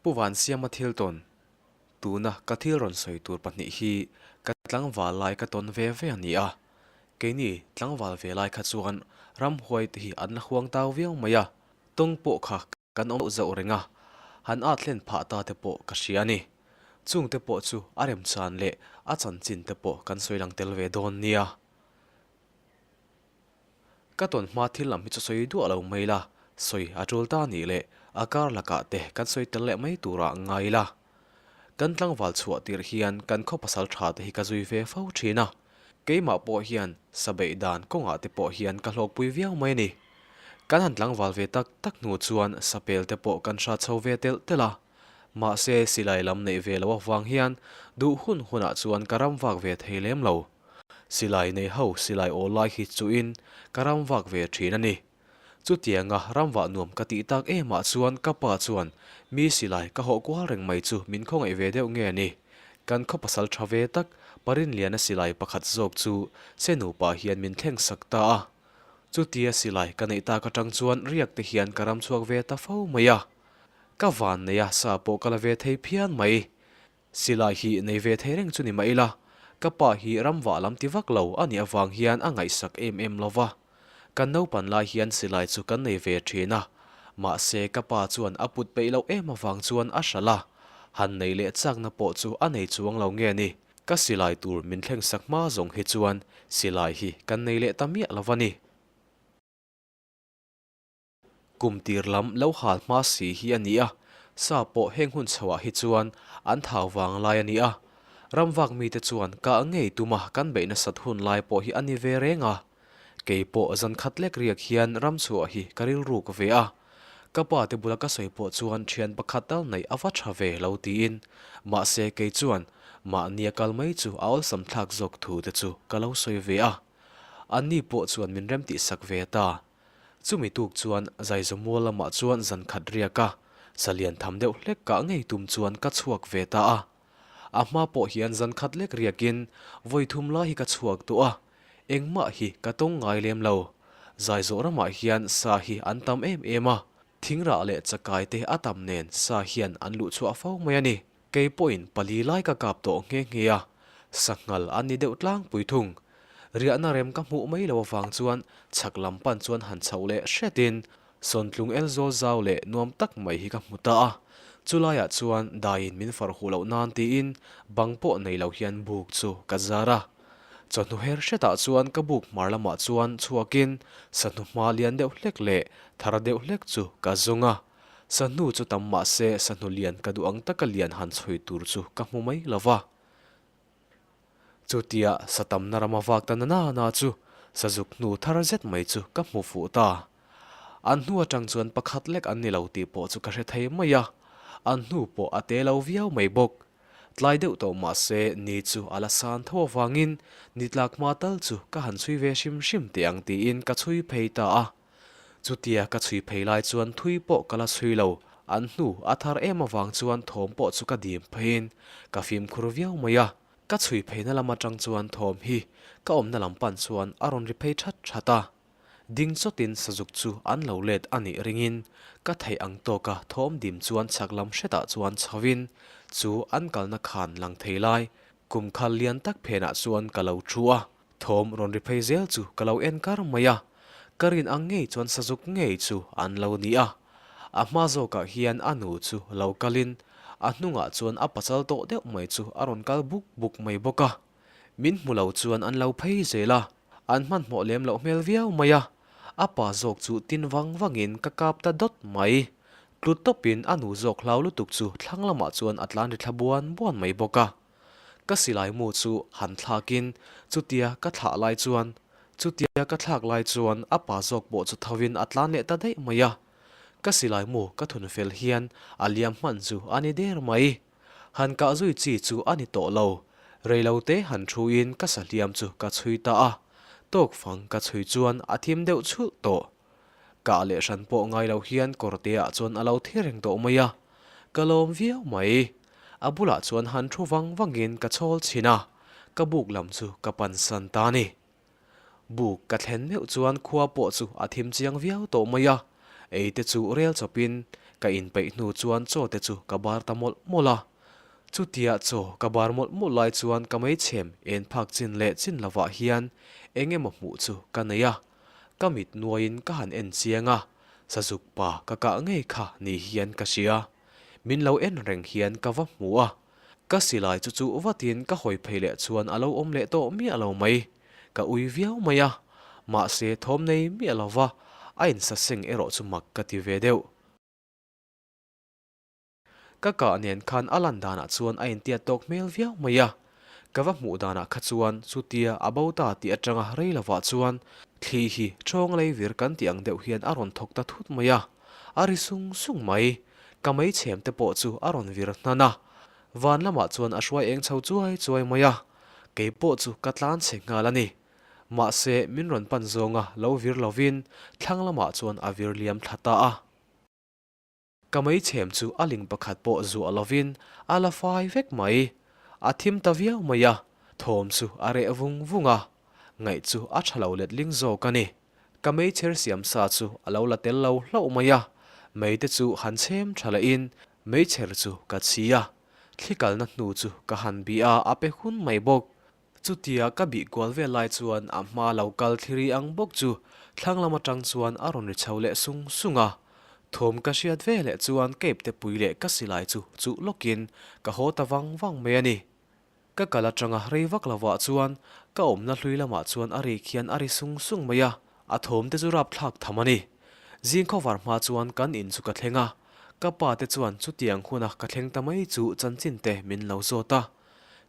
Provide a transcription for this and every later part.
Pu Vansiama thil tawn, tuna ka thil rawn sawi tur pahnih hi ka tlangval lai ka tawn ve ve a ni a. Keini tlangval ve lai kha chuan ramhuai te hi an la huang tau viau mai a, tawng pawh kha kan awm zauh reng a, han at hlen phah ta te pawh ka hria a ni. Chung te pawh chu a remchan leh a chanchin te pawh kan sawi lang tel ve dawn nia. Ka tawn hma thil lam hi chu sawi duah lo mai la, sawi a tul ta nih leh a kar lakah te kan sawi tel leh mai turah ngai ila. Kan tlangval chhuah tirh hian kan khaw pasal tha te hi ka zui ve fo thin a, keimah pawh hian sa beih dan kawngah te pawh hian ka hlawkpui viau mai a ni. Kan han tlangval ve tak tak hnu chuan sapel te pawh kan hrat chho ve telh telh a, mahse silai lam neih ve loh avang hian duh hun hunah chuan ka ram vak ve thei lem lo. Silai nei ho silai aw lai hi chuhin ka ram vak ve thin a ni. Chutianga ram vah nuam ka tih tak emah chuan ka pa chuan mi silai ka hawh kual reng mai chu min khawngaih ve deuh nge ni. Kan khaw pasal tha ve tak Parinliana silai pakhat zawk chu se nupa hian min thleng sak ta a. Chutia silai ka neih tak atang chuan riak te hian ka ram chhuak ve ta fo mai a. Ka van nei a sa pawh ka la ve thei phian mai. Silai hi nei ve thei reng chu ni mah ila, ka pa hi ram vah lam ti vak lo a nih avang hian a ngaihsak em em lo va. Kan naupan lai hian silai chu kan nei ve thin a, mahse ka pa chuan a put peih loh em avang chuan a hralh a, han nei leh chakna pawh chu a nei chuang lo nge ni. Ka silai tur min thlengsak hma zawng hi chuan silai hi kan nei leh ta miah lo va ni. Kum tir lam lo hal hma si hi a ni a, sa pawh heng hun chhoah hi chuan an thau vang lai a ni a. Ramvak mite chuan kah ngei tuma kan beih nasat hun lai pawh hi a ni ve reng a. Kei pawh zan khat lek riak hian ram chhuah hi ka rilruk ve a. Ka pa te bula ka sawi pawh chuan thian pakhat tal neih a va tha ve lo tiin, mahse kei chuan mahni a kal mai chu a awlsam thlak zawk thu te chu ka lo sawi ve a. Anni pawh chuan min remtihsak ve ta. Chumi tuk chuan Zaizamual lamah chuan zan khat riak a, salian tham deuh hlek kah ngei tum chuan ka chhuak ve ta a. A hma pawh hian zan khat lek riakin vawi thum lai hi ka chhuak tawh a, engmah hi ka tawng ngai lem lo. Zaizawh ramah hian sa hi an tam em em a, thingrah leh chakai te a tam nen sa hian an luh chhuah fo mai a ni. Kei pawhin pali lai ka kap tawh nghe nghe a, sanghal an ni deuh tlangpui thung. Riahna rem ka hmuh mai lo avang chuan chhak lam pan chuan han chhoh leh hretin sawntlung el zawl zau leh nuam tak mai hi ka hmu ta a. Chulaiah chuan daiin min farh huh loh nan tiin bang pawh nei lo hian buk chu ka zar a. Chawhnu her hretah chuan ka buk hmar lamah chuan chhuakin sahnu hma lian deuh hlek leh thar deuh hlek chu ka zung a. Sahnu chu tam mah se sahnu lian ka duh ang taka lian han chhui tur chu ka hmu mai lo va. Chutia sa tamna rama vak ta na na chu sazuk hnu thar zet mai chu ka hmu fuh ta. An hnu atang chuan pakhat lek an ni lo tih pawh chu ka hre thei mai a, an hnu pawh a te lo viau mai bawk. Tlai deuh tawh mah se ni chu a la san tho avangin ni tlak hma tal chu ka han chhui ve hrim hrim teh ang tiin ka chhui phei ta a. Chutia ka chhui phei lai chuan thui pawh ka la chhui lo, an hnu a thar em avang chuan thawm pawh chu ka dim pheiin ka fimkhur viau mai a. Ka chhui pheina lam atang chuan thawm hi ka awmna lam pan chuan a rawn ri phei that that a. Ding chawtin sazuk chu an lo let a nih ringin ka theih ang tawka thawm dim chuan chhak lam hretah chuan chhovin chu an kalna khan lang thei lai kum khal lian tak phenah chuan ka lo thu a. Thawm rawn ri phei zel chu ka lo en kar mai a, ka rin ang ngei chuan sazuk ngei chu an lo ni a. A hma zawkah hian a nu chu lo kalin a hnungah chuan a pasal tawh deuh mai chu a rawn kal buk buk mai bawk a. Min hmu lo chuan an lo phei zel a, an hmanhmawh lem loh hmel viau mai a. A pa zawk chu tin vang vangin ka kap ta dawt mai. Tlu tawpin a nu zawk hlau lutuk chu thlang lamah chuan a tlan ri thla buan buan mai bawk a. Ka silai mu chu han thlakin chutia ka thlah lai chuan chutia ka thlak lai chuan a pa zawk pawh chu thovin a tlan leh ta daih mai a. Ka silai mu ka thun fel hian a liam hman chu a ni der mai. Han kah zui chi chu a ni tawh lo. Reilote han thuin ka sahliam chu ka chhui ta a. Tawk fang ka chhui chuan a thim deuh chhulh tawh. Kah leh hran pawh ngai lo hian kawrteah chuan a lo thi reng tawh mai a, ka lawm viau mai. A bulah chuan han thu vang vangin ka chhawl chhin a, ka buk lam chu ka pansan ta a ni. Buk ka thlen meuh chuan khua pawh chu a thim chiang viau tawh mai a, ei te chu rel chawpin Ka inpeih hnu chuan chaw te chu ka bar ta mawlh mawlh a. Chutia chaw ka bar mawlh mawlh lai chuan ka meichhem en phak chin leh chin lovah hian eng emaw hmuh chu ka nei a. Ka mit nuaiin ka han en chiang a, sazuk pa ka kah ngei kha ni hian ka hria. Min lo en reng hian ka va hmu a. Ka silai chu chuh vatin ka hawi phei leh chuan a lo awm leh tawh miah lo mai. Ka ui viau mai a, mahse thawm nei miah lova a insaseng erawh chu mak ka ti ve deuh. Ka kah nen khan a lan danah chuan a intiat tawk hmel viau mai a, ka va hmuh danah kha chuan chutia a bo ta tih atanga rei lovah chuan thli hi ṭhawng lei vir kan tih ang deuh hian a rawn thawk ta thut mai a, a ri sung sung mai. Ka meichhem te pawh chu a rawn vir hnan a, van lamah chuan a hruai eng chho chuai chuai mai a, kei pawh chu ka tlan chhe nghal a ni. Mahse min rawn pan zawnga lo vir lovin thlang lamah chuan a vir liam thla ta a. Ka meichhem chu a ling pakhat pawh zuah lovin a la fai vek mai. A thim ta viau mai a, thawm chu a reh vung vung a, ngaih chu a tha lo letling zawk a ni. Ka meichher siam sa chu a lo la tel lo hlauh mai a, mei te chu han chhem tha lehin meichher chu ka chhi a, thli kalna hnu chu ka han bih a, a pe hun mai bawk. Chutia ka bih kual vel lai chuan a hma lo kal thliri ang bawk chu thlang lam atang chuan a rawn ri chho leh sung sung a. Thawm ka hriat ve leh chuan cape te pui leh ka silai chu chuh lawkin ka haw ta vang vang mai a ni. Ka kal atanga rei vak lovah chuan ka awmna hlui lamah chuan a rik hian a ri sung sung mai a, a thawm te chu rapthlak tham a ni. Zing khawvar hma chuan kan in chu ka thleng a, ka pa te chuan chutiang huna ka thleng ta mai chu chanchin te min lo zawt a.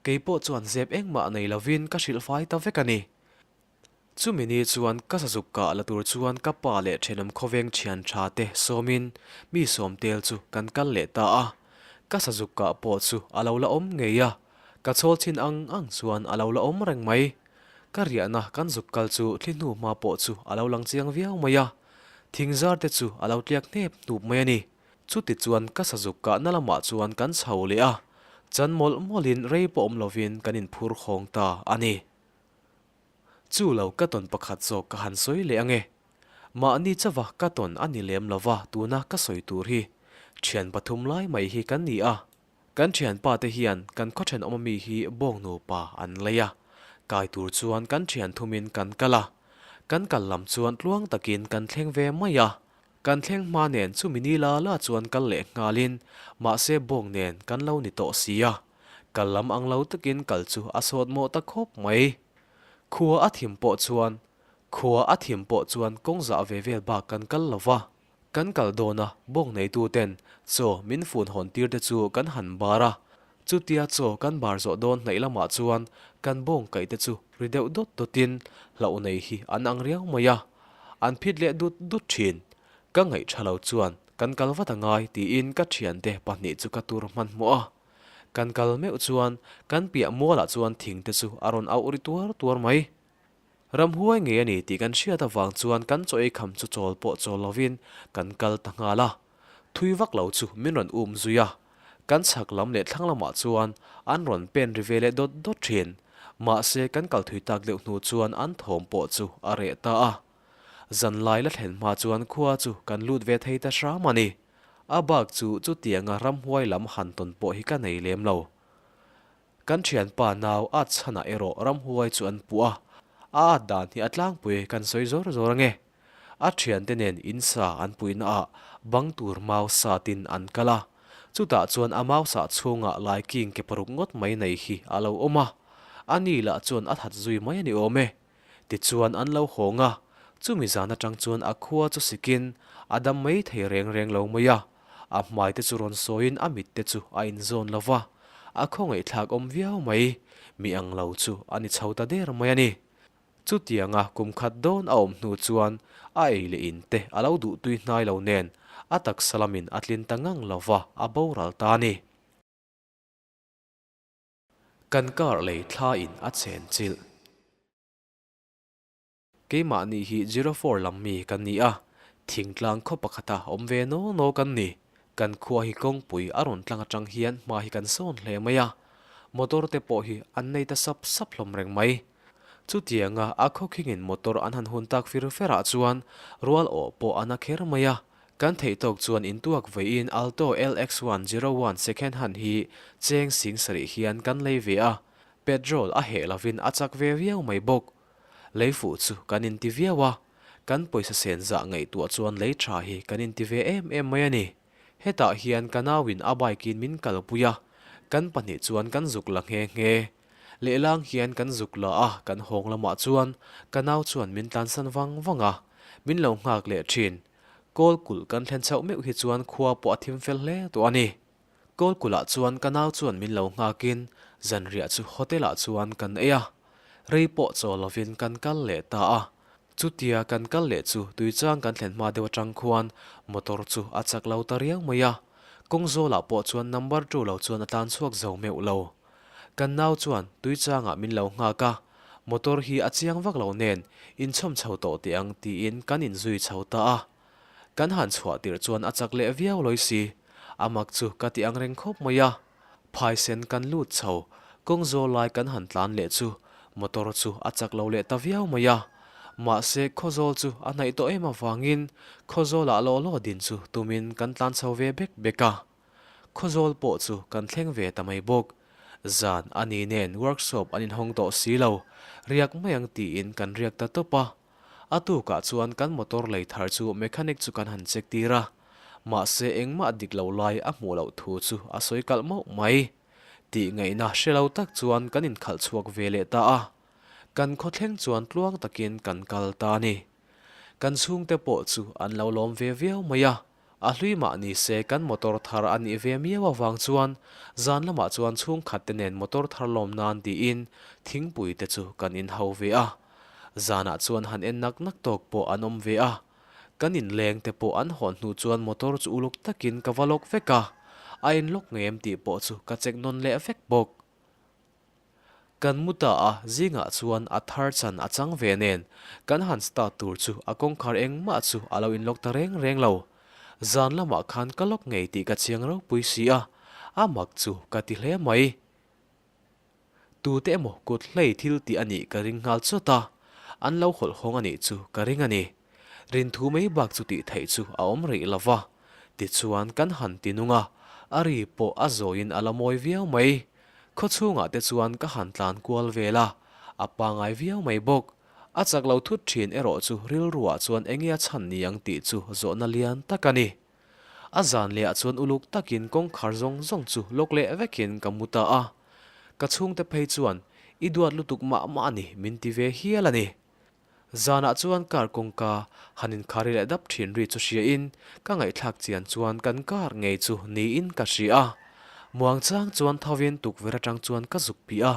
Kei pawh chuan zep engmah nei lovin ka hrilh fai ta vek a ni. Chumi ni chuan ka sazuk kah la tur chuan ka pa leh thenawm khawveng thian tha te sawmin mi sawm tel chu kan kal leh ta a. Ka sazuk kah pawh chu a lo la awm ngei a, ka chhawl chhin ang ang chuan a lo la awm reng mai. Ka riahna kan zuk kal chu thli hnu hma pawh chu a lo lang chiang viau mai a, thingzar te chu a lo tliak hnep hnup mai a ni. Chuti chuan ka sazuk kahna lamah chuan kan chho leh a, chan mawlh mawlhin rei pawh awm lovin kan inphur hawng ta a ni. Chu lo ka tawn pakhat zawk ka han sawi leh ange. Mahni chauva ka tawn a ni lem lova tuna ka sawi tur hi thian pathum lai mai hi kan ni a. Kan thianpa te hian kan khaw thenawm ami hi bawng nupa an lei a, kai tur chuan kan thian thumin kan kal a. Kan kal lam chuan tluang takin kan thleng ve mai a. Kan thleng hma nen chumi ni la la chuan kal leh nghalin mahse bawng nen kan lo ni tawh si a. Kal lam ang lo takin kal chu a sawt mawh ta khawp mai. Khua a thim pawh chuan Khua a thim pawh chuan kawng zah ve vel bak kan kal lo va. Kan kal dawn a, bawng neitu ten chaw min fun hawn tir te chu kan han bar a. Chutia chaw kan bar zawh dawn hnaih lamah chuan kan bawng kaih te chu ri deuh dawt dawtin hlauh nei hi an ang riau mai a. An phit leh dut dut thin. Ka ngaih tha lo chuan kan kal vat a ngai tiin ka thiante pahnih chu ka tur hmanhmawh a. Kan kal meuh chuan kan piah mualah chuan thing te chu a rawn auh ri tuar tuar mai. Ramhuai ngei a ni tih kan hriat avang chuan kan chaw ei kham chu chawl pawh chawl lovin kan kal ta nghal a. Thui vak lo chu min rawn um zui a. Kan chhak lam leh thlang lamah chuan an rawn pen ri ve leh dawt dawt thin. Mahse kan kal thui tak deuh hnu chuan an thawm pawh chu a reh ta a. Zanlai la thlen hma chuan khua chu kan lut ve thei ta hram a ni. A bak chu chutianga ramhuai lam han tawn pawh hi ka nei lem lo. Kan thianpa nau at chhanah erawh ramhuai chu an puh a, a at dan hi a tlangpui kan sawi zawr zawr ange. A thiante nen in sa an puihna ah bang tur mau satin an kal a, chutah chuan a mau sah chhungah laiking ke paruk ngawt mai nei hi a lo awm a, a ni lah chuan a that zui mai a ni awm e. Tichuan an lo hawng a, chumi zan atang chuan a khua chu sikin a dam mai thei reng reng lo mai a, a hmai te chu rawn sawiin a mit te chu a inzawn lo va, a khawngaihthlak awm viau mai, mi ang lo chu a ni chho ta der mai a ni. Chutianga kum khat dawn a awm hnu chuan a ei leh in te a lo duh tui hnai lo nen a taksa lamin a tlin ta ngang lo va, a boral ta a ni. Kan kar lei thla in a chen chilh. Keimahni hi zero four lam mi kan ni a, thingtlang khaw pakhata awm ve naw naw kan ni. Kan khua hi kawngpui a rawn tlang atang hian hma hi kan sawn hle mai a, motor te pawh hi an nei ta sap sap hlawm reng mai. Chutianga a khawkhingin motor an han hun tak fir ferah chuan rual awh pawh a na kher mai a. Kan theih tawk chuan intuak veiin Alto LX 101 second hand hi cheng sing sarih hian kan lei ve a, petrol a heh lovin a chak ve viau mai bawk. Lei fuh chu kan inti viau a, kan pawisa sen zah ngaihtuah chuan lei tha hi kan inti ve em em mai a ni. Hetah hian ka nauin a bike in min kalpui a, kan pahnih chuan kan zuk la nghe nghe. Lehlang hian kan zuk la a, kan hawng lamah chuan ka nau chuan min tlansan vang vang a, min lo nghak leh thin. Kawl kulh kan thlen chhoh meuh hi chuan khua pawh a thim fel hle tawh a ni. Kawl kulhah chuan ka nau chuan min lo nghakin zanriah chu hotel ah chuan kan ei a, rei pawh chaw lovin kan kal leh ta a. Chutia kan kal leh chu tuichang kan thlen hma deuh atang khuan motor chu a chak lo ta riau mai a, kawng zawlah pawh chuan number two lo chuan a tlan chhuak zo meuh lo. Kan nau chuan tuichangah min lo nghak a, motor hi a chiang vak lo nen inchhawm chho tawh teh ang tiin kan inzui chho ta a. Kan han chhuah tirh chuan a chak leh viau lawi si, a mak chu ka ti ang reng khawp mai a. Phaisen kan lut chho, kawng zawl lai kan han tlan leh chu motor chu a chak lo leh ta viau mai a. Mahse Khawzawl chu a hnaih tawh em avangin Khawzawlah law law din chu tumin kan tlan chho ve bek bek a. Khawzawl pawh chu kan thleng ve ta mai bawk. Zan a ni nen workshop an inhawng tawh si lo, riak mai ang tiin kan riak ta tawp a. A tukah chuan kan motor lei thar chu mechanic chu kan han check tir a, mahse engmah dik lo lai a hmuh loh thu chu a sawi kalh mauh mai. Tih ngaihna hre lo tak chuan kan inkhalh chhuak ve leh ta a, kan khawthleng chuan tluang takin kan kal ta a ni. Kan chhungte pawh chu an lo lawm ve viau mai a, a hlui mah ni se kan motor thar a nih ve miau avang chuan zan lamah chuan chhungkhat te nen motor thar lawm nan tiin thingpui te chu kan inhau ve a. Zanah chuan han en nak nak tawk pawh an awm ve a, kan inleng te pawh an hawn hnu chuan motor chu uluk takin ka va lawk vek a, a inlawk ngei em tih pawh chu ka check nawn leh vek bawk. Kan mu ta a, zingah chuan a thar chan a chang ve nen kan han start tur chu a kawngkhar engmah chu a lo inlawk ta reng reng lo. Zan lamah khan ka lawk ngei tih ka chiang ropui si a, a mak chu ka ti hle mai. Tute emaw kut hlei thil tih a nih ka ring nghal chawt a, an lo hawlh hawng a nih chu ka ring a ni. Rinthu mai bak chu tih theih chu a awm rih lo va, tichuan kan han ti nung a, a ri pawh a zawiin a la mawi viau mai. Khaw chhungah te chuan ka han tlan kual vel a, a pangai viau mai bawk. A chak lo thut thin erawh chu rilruah chuan enge a chhan ni ang tih chu zawhna lian tak a ni. A zan leh ah chuan uluk takin kawngkhar zawng zawng chu lawk leh vekin ka mu ta a. Ka chhungte phei chuan i duat lutuk mah mah a ni min ti ve hial a ni. Zanah chuan car kawngka han inkhari leh dap thin ri chu hriain ka ngaihthlak chian chuan kan car ngei chu niin ka hria a. Muangchang chuan thovin tukverh atang chuan ka zuk pih a.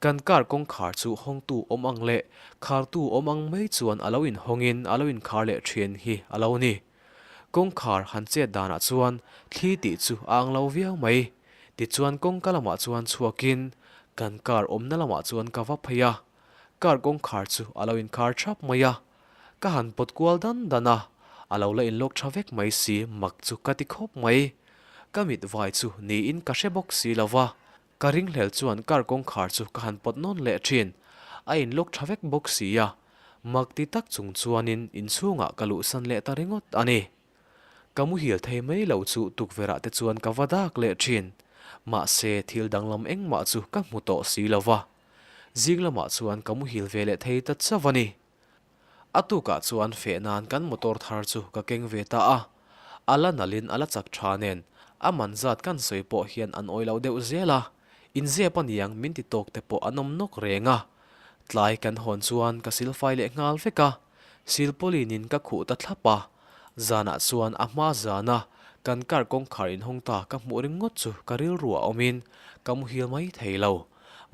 Kan car kawngkhar chu hawngtu awm ang leh khartu awm ang mai chuan a lo inhawngin a lo inkhar leh thin hi a lo ni. Kawngkhar han chet danah chuan thli tih chu a ang lo viau mai. Tichuan kawngka lamah chuan chhuakin kan car awmna lamah chuan ka va phei a. Car kawngkhar chu a lo inkhar thap mai a. Ka han pawt kual dan dan a, a lo la inlawk tha vek mai si mak chu ka ti khawp mai. Ka mit vai chu niin ka hre bawk si lo va. Ka ringhlel chuan car kawngkhar chu ka han pawt nawn leh thin. A inlawk tha vek bawk si a, mak ti tak chung chuanin inchhungah ka luhsan leh ta ringawt a ni. Ka muhil thei mai lo chu tukverhah te chuan ka va dak leh thin. Mahse thil danglam engmah chu ka hmu tawh si lo va. Zing lamah chuan ka muhil ve leh thei ta chauh a ni. A tukah chuan feh nan kan motor thar chu ka keng ve ta a, a la nalhin a la chak tha nen a man zat kan sawi pawh hian an awih lo deuh zel a, inzep a niang min ti tawk te pawh an awm nawk reng a. Tlai kan hawn chuan ka silfai leh nghal vek a, silpawlinin ka khuh ta thlap a, zanah chuan a hma zana kan car kawngkhar inhawng ta ka hmuh ringawt chu ka rilru a awmin ka muhil mai thei lo.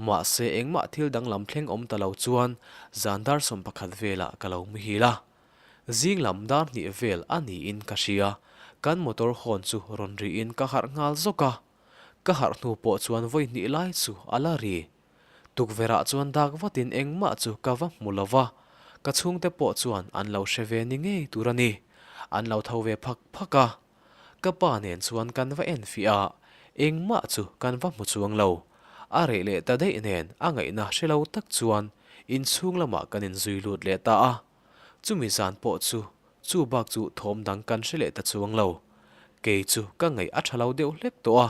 Mahse engmah thil danglam thleng awm ta lo chuan zan dar 11 velah ka lo muhil a. Zing lam dar hnih vel a niin ka hria, kan motor hawn chu rawn riin ka harh nghal zawk a. Ka harh hnu pawh chuan vawi hnih lai chu a la ri. Tukverhah chuan dak vatin engmah chu ka va hmu lo va, ka chhungte pawh chuan an lo hre ve ni ngei tur a ni. An lo tho ve phak phak a. Ka pa nen chuan kan va en fiah a, engmah chu kan va hmu chuang lo. A reh leh ta daih nen a ngaihna hre lo tak chuan inchhung lamah kan inzui lut leh ta a. Chumi zan pawh chu. Chu bak chu thawm dang kan hre leh ta chuang lo. Kei chu ka ngaih a tha lo deuh hlek tawh a,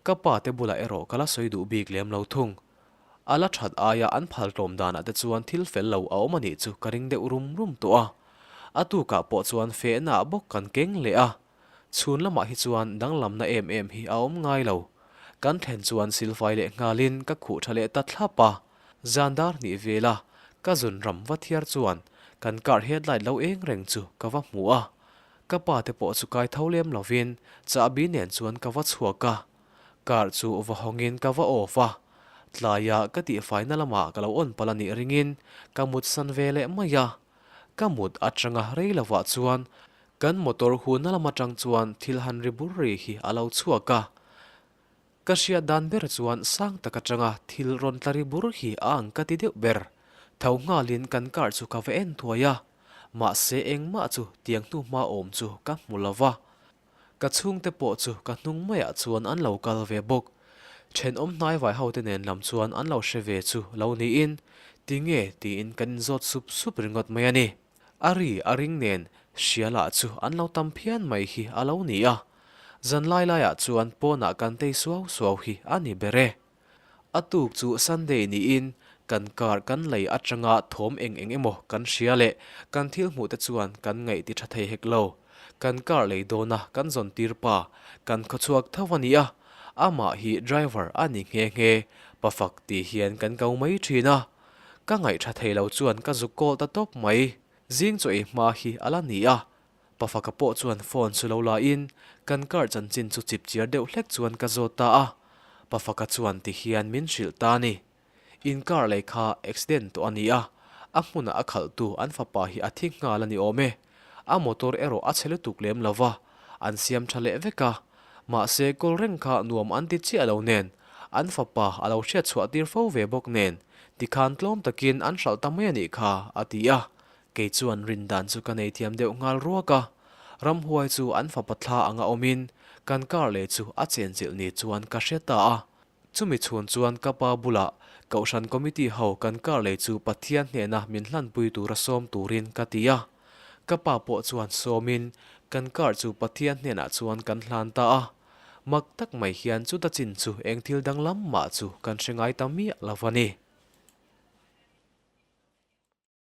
ka pa te bulah erawh ka la sawi duh bik lem lo thung. A la that aia an phal tlawm danah te chuan thil fel lo a awm a nih chu ka ring deuh rum rum tawh a. A tukah pawh chuan fehnaah bawk kan keng leh a. Chhun lamah hi chuan danglamna em em hi a awm ngai lo. Kan thlen chuan silfai leh nghalin ka khuh tha leh ta thlap a. Zan dar hnih vela ka zun ram va thiar chuan kan car headlight lo eng reng chu ka va hmu a. Ka pa te pawh chu kai tho lem lovin chahbi nen chuan ka va chhuak a. Car chu va hawngin ka va off a. Tlaia ka tihfaina lamah ka lo on palh a nih ringin ka mut san ve leh mai a. Ka mut atanga rei lovah chuan kan motor hunna lam atang chuan thil han ri bur ri hi a lo chhuak a. Ka hriat dan ber chuan sang tak atanga thil rawn tla ri bur hi a ang ka ti deuh ber. Tho nghalin kan car chu ka va en thuai a, mahse engmah chu tiang hnu hma awm chu ka hmu lo va. Ka chhungte pawh chu ka hnung maiah chuan an lo kal ve bawk. Thenawm hnaivai hote nen lam chuan an lo hre ve chu lo niin, tinge tiin kan inzawt sup sup ringawt mai a ni. A ri a ring nen hria lah chu an lo tam phian mai hi a lo ni a. Zan lai laiah chuan pawnah kan tei suau suau hi a ni ber e. A tuk chu Sunday niin kan car kan lei atanga thawm eng eng emaw kan hria leh kan thil hmuh te chuan kan ngaih ti tha thei hek lo. Kan car lei dawna kan zawn tir pa kan khawchhuak tho a ni a, amah hi driver a ni nghe nghe, pafak tih hian kan ko mai thin a. Ka ngaih tha thei lo chuan ka zuk kawl ta tawp mai. Zing chaw ei hma hi a la ni a, Pafaka pawh chuan phone chu lo la in kan car chanchin chu chip chiar deuh hlek chuan ka zawt ta a, Pafaka chuan ti hian min hrilh ta a ni. In car lei kha accident tawh a ni a, a hmunah a khalhtu an fapa hi a thi nghal a ni awm e. A motor erawh a chhe lutuk lem lo va, an siam tha leh vek a. Mahse kawl reng kha nuam an ti chiah lo nen, an fapa a lo hriat chhuah tir fo ve bawk nen, tikhan tlawm takin an hralh ta mai a nih kha, a ti a. Kei chuan rindan chu ka nei thiam deuh nghal ruak a, ramhuai chu an fapa thla anga awmin kan car lei chu a chenchilh ni chuan ka hre ta a. Chumi chhun chuan ka pa bulah Kohhran Committee ho kan car lei chu Pathian hnena min hlanpui tura sawm turin ka ti a. Ka pa pawh chuan sawmin kan car chu Pathian hnenah chuan kan hlan ta a. Mak tak mai hian chuta chin chu eng thil danglam mah chu kan hre ngai ta miah lo a ni.